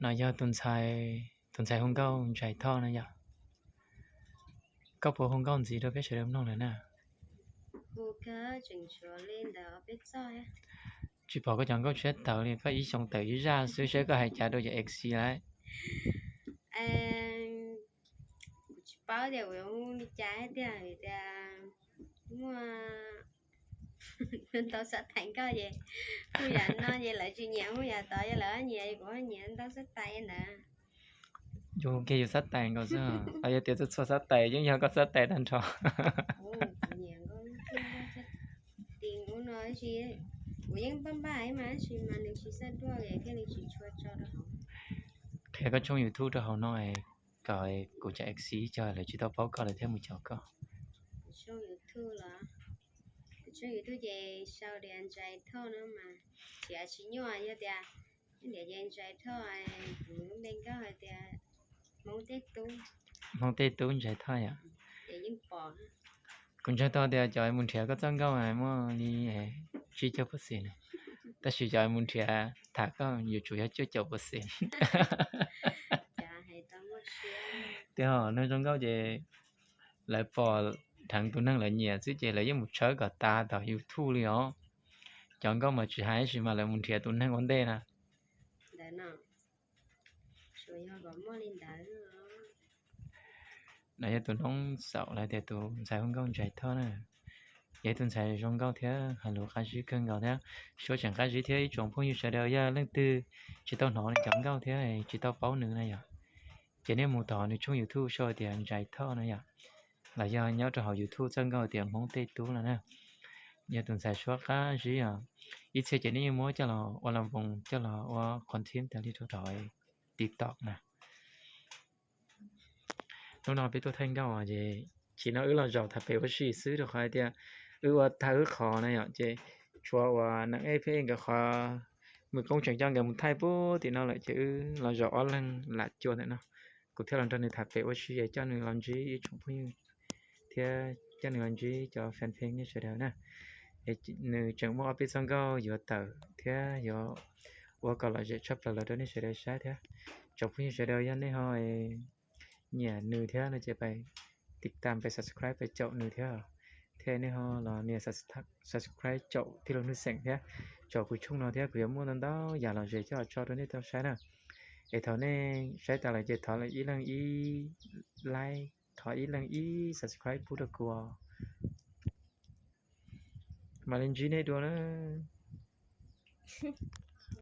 No yog tus ntxhais hu nkauj Ntsais Thoj no yom. Koj puas hu nkauj ntxiv rau peb sawv daws mloog lawm na? Tsis pom koj cov nkauj tshiab tawm li, koj ib xyoo tawm ib zaj xwb, saib koj hais cas rau cov F C lawm. Kuv tsis paub tias kuv yuav hu li cas tiag, vim tias muaj ntau xab tais nkauj ces hu yam no ces lawv tsis nyiam, hu yam tod ces lawv nyiam, kuv ho nyiam ntau xab tais ntawd. Yus hu kiag yus xab tais nkaus xwb, yog tias txhua txhua xab tais yeej yog koj xab tais tag nrho. Kuv yeej npaj npaj mas tab sis mas nws tsis xav duaj thiaj li tsis tshua tso rau hauv. Qhia koj tshooj YouTube rau hauv no kom kuv cov F C cov lawv tsis tau paub koj lawv thiaj mus caum koj. Tshooj YouTube los, tshooj YouTube ces sau tias Ntsais Thoj no mas, tsis tsis nyuaj, yog tias ntiav ces Ntsais Thoj, kuv lub npe nkauj hais tias Hmoob Tej Tub. Hmoob Tej Tub Ntsais Thoj yom. Kuv ntseeg tau tias cov mus nrhiav koj txoj nkauj muaj li tsib caug percent, tab sis cov mus nrhiav tham koj yuav tsum yog cuaj caum percent. Tias ho neeg zoo nkauj ces lawv pom dheev tus neeg lawv nyiam xwb ces lawv yeej mus tshawb kom tas tom YouTube li os. Cov nkauj mas tsis hais sis mas lawv mus nrhiav tus neeg ua ntej na. No yog tus noob xaum los tias tus ntxhais hu nkauj Ntsais Thoj na. Yog ib tus ntxhais zoo nkauj thiab hais lus qab zib kawg nkaus thiab. Suav tseem qab zib thiab ib tsoom phooj ywg sawv daws, yog leej twg tsis tau hnov nws cov nkauj thiab tsis tau paub nws na yom, ces nej mus tom nws tshooj YouTube sau tias Ntsais Thoj no yom, los yog nyob rau hauv YouTube txoj nkauj tias Hmoob Tej Tub no na. Yog tus ntxhais suab qab zib os. Ib txhia ces nej yeej muab coj los ua las voos, coj los ua content tas li rau tom TikTok na. Hnub no peb tuaj thaij nkauj ces, tsis no wb los zaum tham pem ua si xwb rau qhov hais tias wb ua tag wb qhov na yom, ces tshuav uas nees ej pheej nkawd qhov mus koob tseem coj nkawd mus thaij puag tim no lawm ces wb los zaum ob leeg lam cua ntawm no, kuv thiaj los nrog nws tham pem ua si es coj nws los ntsib ib tsoom phooj ywg thiab coj nws los ntsib cov fan page nej sawv daws na. Es nws tseem muaj ob peb txoj nkauj yuav tawm thiab yuav ua kom lom zem tshaj plaws los rau nej sawv daws saib thiab. Tsoom phooj ywg sawv daws yog nej ho nyiam nws thiab no ces pab tiv tam pab subscribe pab caum nws thiab, thiab nej ho los nias subscribe caum tij laug Nuj Xeem thiab, caum kuv tshooj no thiab kuv yuav muaj ntau ntau yam lom zem coj los tso rau nej tau saib na. Es thaum nej saib tas lawm ces thov ib leeg ib like, thov ib leeg ib subscribe pub rau kuv os. Mam li ntsib nej dua na.